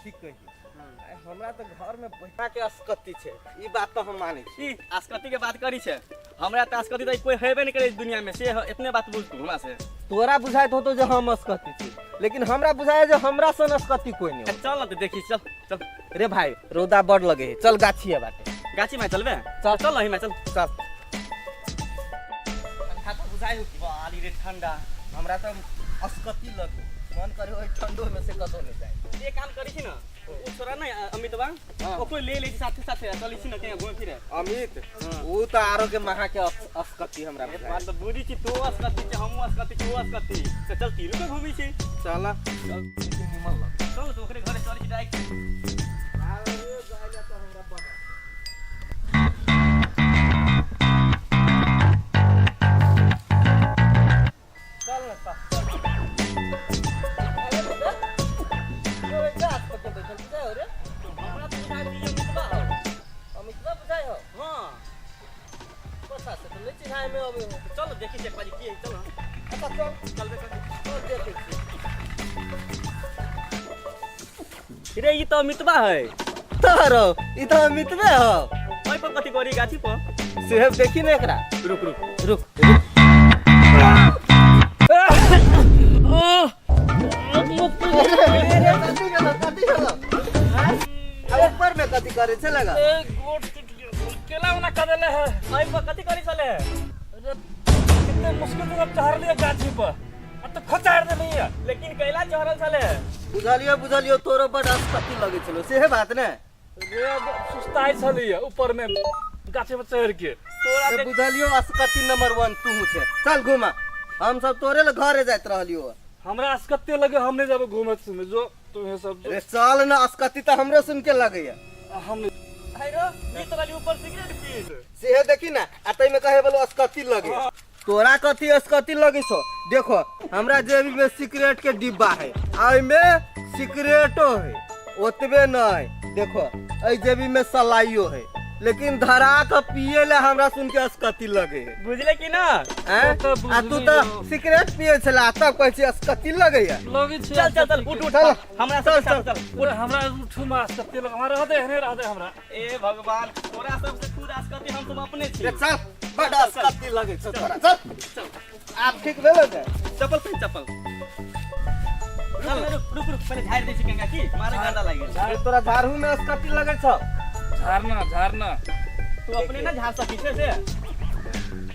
कथी कही, आइ हमरा तऽ घर में बैठा के असकती छै, ई बात तऽ हम मानै छी। ई आसकती के बात करी छै, हमरा तऽ आसकती तऽ कोई हेबे नहीं करे इस दुनिया में, से इतने बात बुझ तू हमरा से। तोरा बुझाइत होतो जे हम असकती छी, लेकिन हमरा बुझाय जे हमरा सन असकती कोई नहीं। चल न तऽ देखी, चल चल। रे भाई, रौदा बड़ लगे है, चल गाछी बाटे। गाछी में चलबे? चल। चल अही में चल। चल। ठंडा तऽ बुझाइ हो कि बाली रे ठंडा। हमरा तऽ असकती लगे, मन करे ओहि ठंडो में से कतौ नहीं जाए। एक काम करी छी न, उ छोरा नहीं अमितवा, हाँ। ओकरो ले ले छी साथे साथे, चली छी न कहीं घूमे फिरे। अमित? हाँ। उ तऽ आरो के महा के असकती हमरा ए, बुझाइ। बात तऽ बुझी छी, तू असकती छी, हमहूँ असकती छी, उ असकती से, चल तीनू के घूमी छी। चल, चल। निमन लग। चल तो ओकरे घरे चली छी डायरेक्ट। अरे जाइला तऽ हमरा बड़ चल न चल। अरे बेटा, तोरे गाछ पर के बैठल बुझाइ हो रे? हमरा तऽ बुझाइ छी अमितवा हो। अमितवा बुझाइ हो? हाँ। पछा से तऽ नहि चिन्हाइ में अबै हो। चल देखी छी एक बारी की है, चल न। अच्छा चल। चलबे कर। चल देखै छी। रे ई तऽ अमितवा है। तोरो ई तऽ अमितवे हो। ओहि पर कथी करी गाछी पर? सेहब देखी ने एकरा। रुक रुक। रुक रुक। अरे कथी गेलो, कथी गेलो? आ ऊपर में कथी करे छे लगा? गोट टूट गेल, केला ओना कर देले है। ओहि पर कथी करी छले? अरे कितने मुश्किल से चढ़ लिया गाछी पर, आ तो खचाड़ देली है। लेकिन कैला चढ़ल छले? बुझलियो बुझलियो, तोरो बड़ असकती लगे छलो सेहे बात ने। रे सुस्ताइ छलिए ऊपर में गाछी पर चढ़ के। तोरा रे देख बुझलियो, असकती नंबर 1 तू छे। चल घुमा, हम सब तोरे ले घरे जाइत रहलियो। हमरा असकते लगे, हम नहीं जाबे घूमे सुमे, जो तुम्हें सब जो। रे चल न, असकती तऽ हमरो सुन के लगैया। हम नहीं। हाय रो, ई तो वाली ऊपर सिगरेट पी। सेहे देखी ना, आ तैमे कहे बोलो असकती लगे। तोरा कथी असकती लगे छो? देखो, हमरा जेबी में सिगरेट के डिब्बा है, आ ओइमे सिगरेटो है, ओतबे नहीं देखो एहि जेबी में सलाइयो है, लेकिन धरा के पिए ले हमरा सुन के असकती लगे है। बुझले कि ना? हैं? तो आ तू बुझली तऽ हो। सिगरेट पिए छला तब कहै छी असकती लगैया। लगे छै। चल चल चल, उठ उठ। चल। हमरा चल, सब चल। चल। उठ, हमरा उठू में असकते लगे, हमरा रहते एहने रहते हमरा। ए भगवान, तोरा सबसे खुद असकती हम सब अपने छी। रे चल, बड असकती लगे छौ तोरा, चल चल। आब ठीक भेलो ने? चप्पल पहिन, चप्पल। चल, रुक रुक रुक, पहिले झाड़ि दै छी कनिका, की मारे गंदा लागि गेल। अरे तोरा झाड़ू में असकती लगे छौ? झाड़ना झाड़ना। तू अपने ना झाड़ सकी छै से।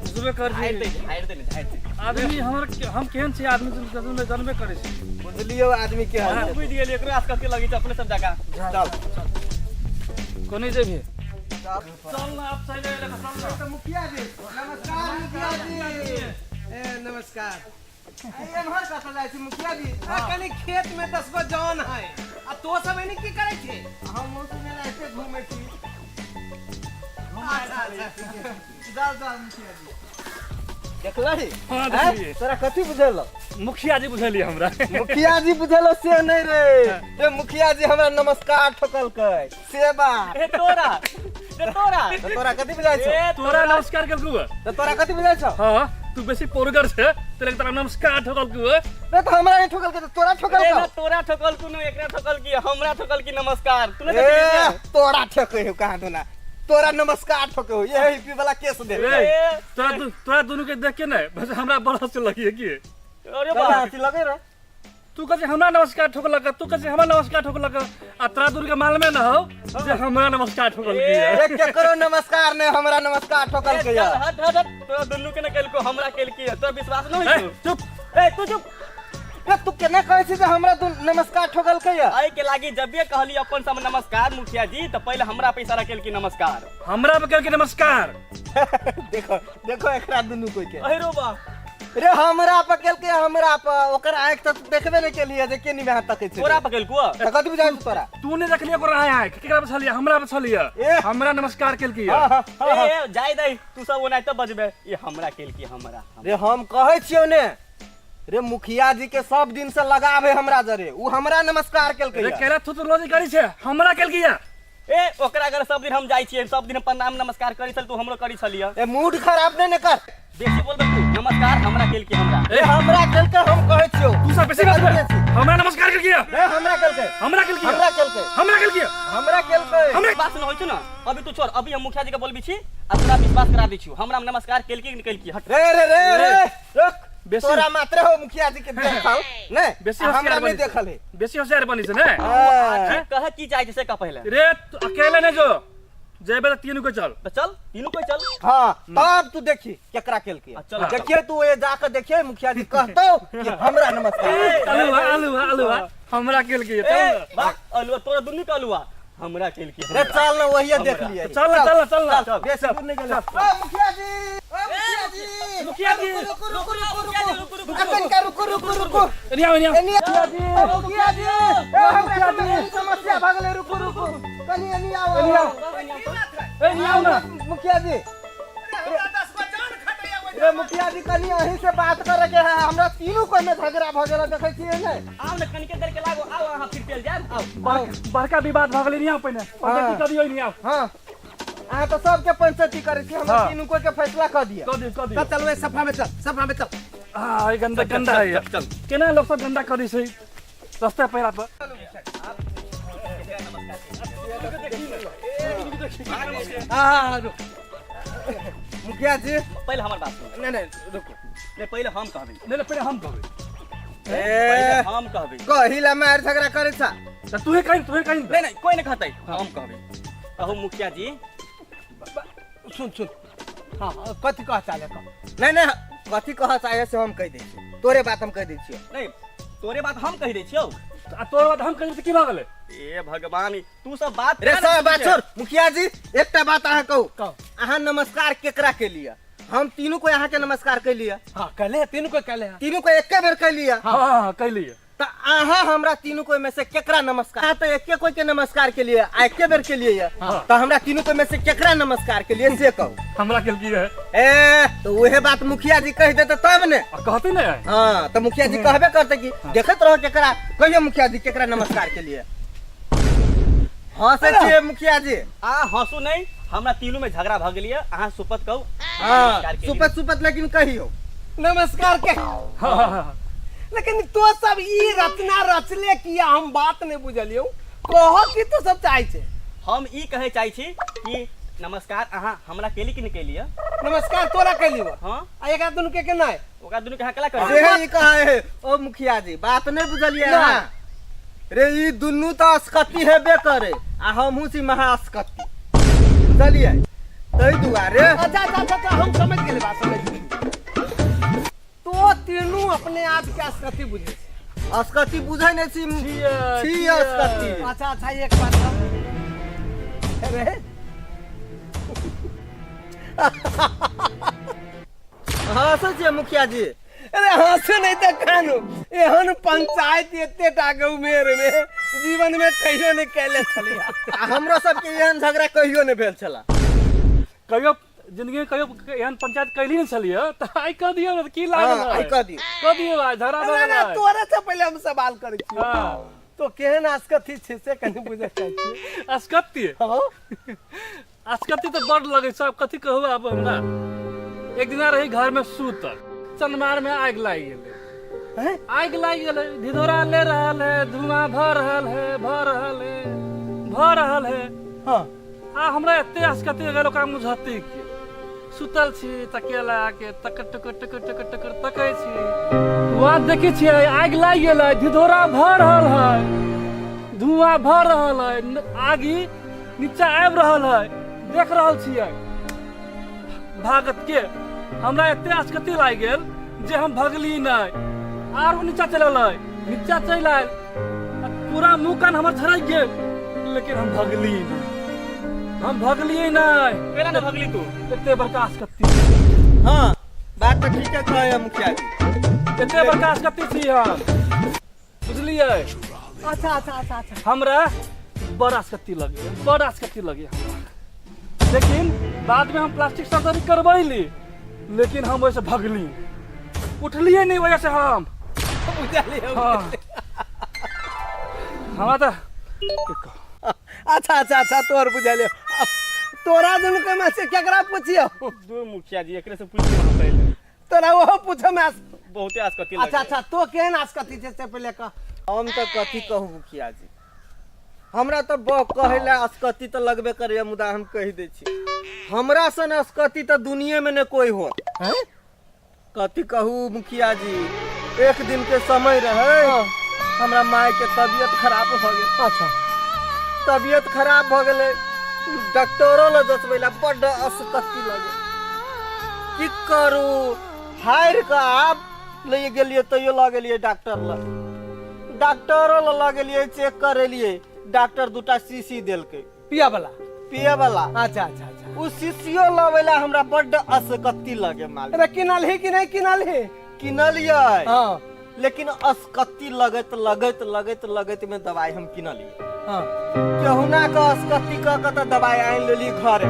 बुझबे कर झाड़ि छी। दे, झाड़ि दे ने, झाड़ि दे। आदमी हमर, हम केहन छी आदमी जनबे जनबे करै छी। बुझलियो आदमी के हाल हम बुझि गेलियै, एकरो असकती लगै छै अपने सब जकाँ। चल। कोनी जेबही? चल। चल ना, आप चल जाए, चल ना। तो मुखिया जी नमस्कार, मुखिया जी ए नमस्कार। एम्हर कतऽ जाइ छी मुखिया जी? आ कनी खेत में 10 गो जन है, आ तो सब एने की करै छै? हम मौसम में ऐसे घूमै छी। अच्छा अच्छा, जाओ जाओ मुखिया जी। देखलही? हाँ, हैं? देखलियै। तोरा कथी बुझेलो? मुखिया जी बुझलियै हमरा। मुखिया जी बुझेलो से नहीं रे, रे मुखिया जी हमरा नमस्कार ठोकलकै से बात। ए तोरा, ए तोरा, तऽ तोरा कथी बुझाइ छौ? ए तोरा नमस्कार केलकू? तऽ तोरा कथी बुझाइ छौ? हाँ, तू बेसी पोरगर छे तेरे, तोरा नमस्कार ठोकलकू। रे तऽ हमरा नहि ठोकलकै तऽ तोरा ए ठोकलकौ? ना तोरा ठोकल कुनो, एकरा ठोकल की, हमरा ठोकल की नमस्कार? तू ने ए देखली? तोरा ठोकै हो कहाँ दुना, तोरा नमस्कार ठोकै हो, यही पी वाला केस दे। रे ए तोरा तोरा दुनू के देख के ने बस हमरा बड़ हंसी लगी की। अरे बड़ा बाप हंसी लगे रे। तू कहे हमरा नमस्कार ठोकलक, तू कहे हमरा नमस्कार ठोकलक, आ तोरा दुनू के मालूमे न हो जे हमरा नमस्कार ठोकल की। रे केकरो नमस्कार नहीं, हमरा नमस्कार ठोकल ए, के चल या। हट हट हट, तोरा दुनू के ने केलको, हमरा केलकी है, तोरा विश्वास न ए, होइ छौ? चुप। ए तू चुप। रे तू केना कहै छी जे हमरा तू नमस्कार ठोकल के या? एहि के लागी जबे कहली अपन सब नमस्कार मुखिया जी, तऽ पहिले हमरा पैसा रखेल की नमस्कार। हमरा पे केलकी नमस्कार। देखो देखो एकरा दुनू कोई के। अरे बा रे हमरा पर केलकै, हमरा पर, ओकर आँखि तऽ देखबे नहि केलियै जे के निमे हाथ तकै छै। तोरा पकड़लको? तऽ कथी बुझाइ छौ तोरा? तू नहीं देखलियै ओकर आँखि, केकरा पे छलियै? हमरा पे छलियै। ए। हमरा नमस्कार केलकी। हाँ, हाँ, हाँ, हाँ। ए जाय दे, तू सब ओनाहिते बजबे, ई हमरा केलकी, हमरा। रे हम कहै छियौ ने रे, मुखिया जी के सब दिन से लगावे हमरा जरे, उ हमरा नमस्कार केलकै रे या। केरा तू तो रोज करी छे, हमरा केलकी। ए ओकरा अगर सब दिन हम जाइ छियै, सब दिन हम प्रणाम नमस्कार करी छल, तू हमरो करी छलियै। ए मूड खराब नहीं ने कर। बेसी बोलबे तू, नमस्कार हमरा केलकी, हमरा। रे हमरा केलकै, हम कहै छियौ। तू सब बेसी बजबे, हमरा नमस्कार केलकी। रे हमरा केलकै। हमरा केलकै। हमरा केलकै। हमरा केलकै। हमरा केलकै। हमरा बात न होइ छौ ना, अभी तू छोड़, अभी हम मुखिया जी के बोलबी छी आ तोरा विश्वास करा दै छियौ, हमरा नमस्कार केलकी कि केलकी। हट रे रे रे रे रुक, बेसी तोरा मात्रे हो मुखिया जी के देखल नहीं, बेसी हमरा होशियार नहीं बनी देखल है। बेसी होशियार बनी छै ने। हाँ। कहे की चाहे छै से कह पहिले। रे तू अकेले नहीं जो, जेबे त तीनू के चल। तो चल, तीनू कोई चल। हाँ, तब तू देखी केकरा केलकी। चल। देखिए तू ये जाके देखिए मुखिया जी कहतो कि हमरा नमस्कार। अलुआ अलुआ अलुआ हमरा केलकी। चल ए बा अलुआ, तोरा दुनू के अलुआ हमरा केलकी। रे चल ना, वही देख लिए। चल ना, चल ना, चल ना। चल, बेसी दूर नहीं गेलै। ओ मुखिया जी, ओ मुखिया जी, मुखिया जी, रुको रुको रुको रुको रुको, अखन का रुको रुको रुको। एनी आओ, एनी आओ। एनी आओ, मुखिया जी, ए हमरा के समस्या भऽ गेलै, रुको रुको कनी एनी आओ, एनी आओ। एनी आओ ना। मुखिया जी, रे मुखिया जी कनी अहीं से बात करे के है, हमरा तीनू कोई में झगड़ा भऽ गेल, देखै छियै नै? आउ ने कनिके देर के लागो, आउ अहाँ फिर चल जायब, आउ। बड़का विवाद भऽ गेलै, एनी आओ पहिने। पंचायती कऽ दियौ, एनी आओ। हाँ, अहाँ तऽ सबके पंचायती करै छी, हमरा हाँ। तीनू कोई के फैसला कऽ दिअ। कऽ दियौ, कऽ दियौ। चल चल सफा में चल, सफा में चल। आ, ई गंदा गंदा है यार। चल। केना लोग सब गंदा करै छै रास्ता पैरा पर। हाँ रुक मुखिया जी, पहिले हमर बात सुन। नहीं नहीं रुको, नहीं पहिले हम कहबै। नहीं नहीं पहिले हम कहबै। पहिले हम कहबै। कहिला मार झगड़ा करै छ। त तूहे कहिन, तूहे कहिन। नहीं नहीं कोई नहीं कहतै, हम कहबै। कहू मुखिया जी। सुन सुन, हाँ कथी कह चाहे कह। नहीं नहीं कथी कह चाहे से हम कहि दै छियौ, तोरे बात हम कहि दै छियौ। नहीं तोरे बात हम कहि दै छियौ। आ तोर बात हम कहि त की भऽ गेलै? ए भगवान, तू सब बात रे सब बात छोड़। मुखिया जी एकटा बात अहाँ कहू, कहू। अहाँ नमस्कार केकरा के लिए? हम तीनू को अहाँ के नमस्कार कैलिए। हाँ कहले, तीनू को कहले। तीनू को एके बेर कैलिए। हाँ हाँ कैलिए। त अहाँ हमरा तीनू कोई में से केकरा नमस्कार? अहाँ तो एके कोई के नमस्कार के लिए आ एके बेर के लिए। हाँ। त हमरा तीनू कोई में से केकरा नमस्कार के लिए से कहू? हमरा केलकी है। ए तो उहे बात मुखिया जी कह देते तब ने। आ कहते ने। हाँ तो मुखिया जी कहबे करते कि देखत रहो केकरा, कहियो मुखिया जी केकरा नमस्कार के लिए। हंसै छियै मुखिया जी। आ हंसू नहीं, हमरा तीनू में झगड़ा भ गेलिए, अहाँ सुपत कहू। हाँ सुपत सुपत लेकिन कहियो नमस्कार के। हाँ हाँ। लेकिन तो सब ई रचना रचले किया, हम बात नहीं बुझलियो, कह की तो सब चाहे छे। हम ई कहे चाहे छी कि नमस्कार अहाँ हमरा केली कि नहीं केलिए? नमस्कार तोरा केलियो। हाँ। आ एकरा दुनू के केना है? ओकरा दुनू के हकला कर। से ही कहे है ओ मुखिया जी, बात नहीं बुझलिए अहाँ। रे ई दुनू तो अस्कती हेबे करे आ हमहू छी महाअस्कती, बुझलिए? तै दुआरे। अच्छा अच्छा अच्छा, हम समझ गेलिए, बात समझ गेलिए। तो तीनू अपने आप के अस्कती बुझे छै। अस्कती बुझै नै छी, छी अस्कती। अच्छा अच्छा एक बात अरे हंसै छियै मुखिया जी। अरे हंसू नहीं तो कानू, एहन पंचायत एते टा के उमेर में जीवन में कहियो नहीं कैले छलिया। आ हमरो सबके एहन झगड़ा कहियो नहीं भेल छला। कहियो जिंदगी में कहियो एहन पंचायत कैली नहीं छलियै त आइ कह दियौ ने, की लागल? हाँ, आइ कह दियौ, कह दियौ, आइ झगड़ा भऽ ना, गेलै। तोरे से पहिले हम सवाल करै छियौ। हाँ। तो केहन अस्कती छै से कनि बुझै चाहै छियै। अस्कती? हाँ। अस्कती तऽ बड लगै छै, आब कथी कहू आब हमरा। एक दिना रही घर में सुतल, चनमार में आगि लागि गेलै। आगि लागि गेलै, धिधोरा ले रहल है, धुआं भऽ रहल है, भऽ रहल है, भऽ रहल है। हाँ। आ हमरा एते अस्कती गेल ओकरा मुझती के। सुतल छी तकिया लगा के तक टक टक टक टक तकै छी, वहाँ देखै छियै आगि लागि गेलै, धिधोरा भऽ रहल है, धुआं भऽ रहल है, आगि नीचा आबि रहल है, देख रहल छियै भागत के। हमरा एते अस्कती लागि गेल जे हम भगली नहि, आरो नीचा चलि एलै, नीचा चलि आयल, पूरा मुँह कान हमर झरकि गेल, लेकिन हम भगली नहि, हम भगलियै नहि। केना नहि भगली तू? एते बड़का अस्कती। हाँ बात तऽ ठीके कहै मुखिया जी, एते बड़का अस्कती छी हम, बुझलियै? अच्छा अच्छा अच्छा अच्छा। हमरा बड़ अस्कती लगे, बड़ अस्कती लगे हमरा, लेकिन बाद में हम प्लास्टिक सर्जरी करबैली, लेकिन हम ओहिसँ भगली, उठलियै नहि वजह से हम। बुझलियै। हाँ। हमरा तऽ अच्छा अच्छा अच्छा तोर बुझलियै। तोरा दुनू के में से केकरा पुछियौ? दू मुखिया जी एकरे से पूछ पहिले। तोरा ओहो पूछे में बहुते आसकति अच्छा अच्छा, तो केहन आसकति छै से पहिले कह। हम तऽ कथी कहू मुखिया जी, हमरा तऽ कहै लए असकति तऽ लगबे करैए, मुदा हम कहि दै छी हमरा सन असकति तऽ दुनिये में ने कोई हो। हैं? कथी कहू मुखिया जी, एक दिन के समय रहे, हमरा माय के तबियत खराब भऽ गेल। तबियत खराब भऽ गेलै, डॉक्टरो लग जचबै ला बड्ड असकति लगे, की करू, हारि कऽ आब लऽ गेलियै, तैयो लऽ गेलियै डॉक्टर लग। डॉक्टरो लग लऽ गेलियै, चेक करेलियै, डॉक्टर दूटा शीशी देलकै। पिया वाला? पिए वाला। अच्छा अच्छा अच्छा। उ शीशियो लबै ला हमरा बड्ड असकति लगे माल। अरे किनल ही कि नहीं किनल ही? किनलियै। लेकिन असकति लगैत लगैत लगैत लगैत में दवाई हम किनलियै। केहुना के असकति कऽ के तऽ दवाई आनि लेली घरे।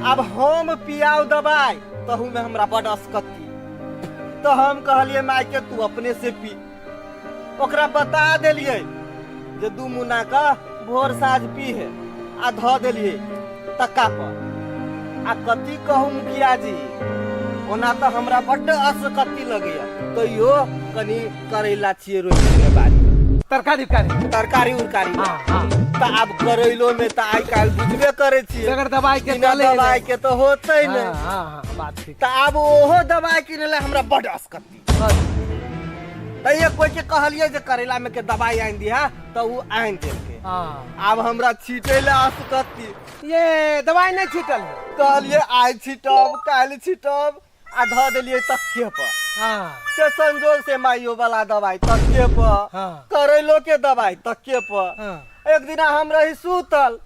आब हम पियाउ दवाई, तहू में हमरा बड असकति, तऽ हम कहलियै माय के तू अपने से पी। ओकरा बता देलियै जे दू मुन्ना के भोर साँझ पी है, आ धऽ देलियै तक्का पर। आ कथी कहू मुखिया जी, ओना तऽ हमरा बड्ड असकति लगैया, तैयो कनी करैला छियै रोपि देने बाड़ी, तरकारी उरकारी। तरकारी उरकारी। हाँ हाँ तऽ आब करैलो में तऽ आइ काल्हि बुझबे करै छियै, बगैर दवाई के बिना चले नहीं। दवाई के तऽ होतै नहि। हाँ हाँ हाँ, बात ठीक। तऽ आब ओहो दवाई किनै लए हमरा बड्ड असकति। तैयो कोई के कहलियै जे करैला में के दवाई आनि दिहा, तऽ उ आनि देलकै। आब हमरा छीटै लए असकति। ये दवाई नहीं छीटल है? कहलियै आइ छीटब, काल्हि छीटब, आ धऽ देलियै तकिए पर। से संजोग से माइयो वाला दवाई तकिए पर, करैलो के दवाई तकिए पर। एक दिना हम रही सुतल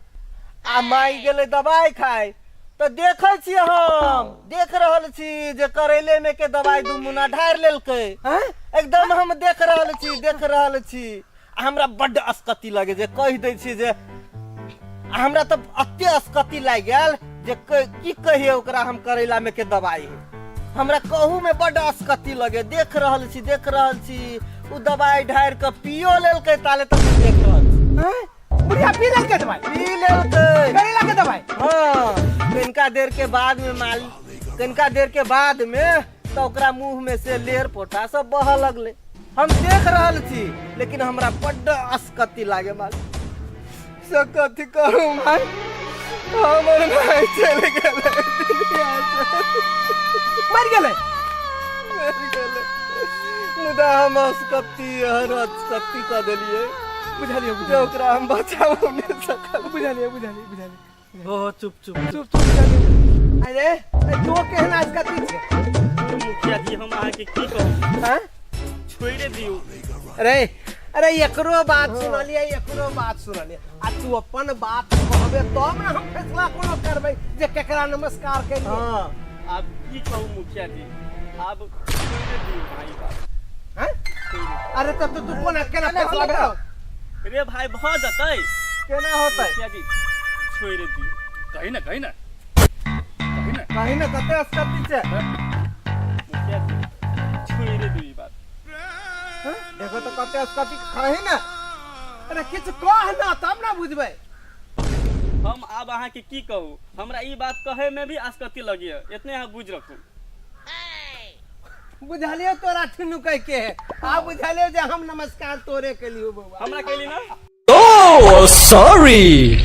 आ माई गेलै दवाई खाय, तऽ देखै छियै, हम देख रहल छी जे करैले में के दवाई दू मुन्ना ढारि लेलकै। हैं? एकदम हम देख रहल छी, देख रहल छी, आ हमरा बड्ड असकति लगे जे कहि दै छी जे आ हमरा तऽ अते असकति लागि गेल जे की कहिए ओकरा हम, करैला में के दवाई है। हमरा कहू में बड्ड असकति लगे। देख रहल छी, देख रहल छी, उ दवाई ढारि कऽ पियो लेलकै, ताले तक हम देख रहल छी। हैं? बुढ़िया पी लेलकै दवाई? पी लेलकै करैला के दवाई। हाँ, कनिका देर के बाद में माल, कनिका देर के बाद में तऽ ओकरा मुंह में से लेर पोटा सब बहऽ लगलै। हम देख रहल छी, लेकिन हमरा बड्ड असकति लागे माल। से कथी कहू भाई, हमर भाई चलि गेलै दुनिया से। मर गेलै? मरि गेलै। मुदा हम असकति एहन असकति कऽ देलियै बुझलियै? जे ओकरा हम बचाबो नहि सकल। बुझलियै बुझलियै बुझलियै। ओ चुप चुप। चुप चुप, बुझलियै। अरे तो केहन असकति छै? मुखिया जी, हम अहाँके की कहू। हैं? छोड़ि दियौ। अरे अरे, एकरो बात सुनलियै, एकरो बात सुनलियै, आ तू अपन बात कहबे तब ने हम फैसला कोनो करबै जे केकरा नमस्कार करियै। आब की कहू मुखिया जी, आब छोड़ि दियौ भाई बात। हैं? छोड़ि दियौ। अरे तब तो तू कोना केना फैसला करब? रे भाई, भऽ जेतै। केना होतै? मुखिया जी, छोड़ि दियौ। कही ना, कही ना, कही ना। कही ने, कते असकति छै? मुखिया जी, छोड़ि दियौ ई बात। देखो तो कते असकति, कही ने। अरे किछु कह ना, तब ना बुझबै। हम आब अहाँके की कहू, हमरा ई बात कहै में भी आसकति लगिए, इतने अहाँ बुझि रखू। बुझलियो तोरा ठुनुकै के है। आ बुझलियो जे हम नमस्कार तोरे केलियो बौआ। हमरा कहली ना। Oh, sorry.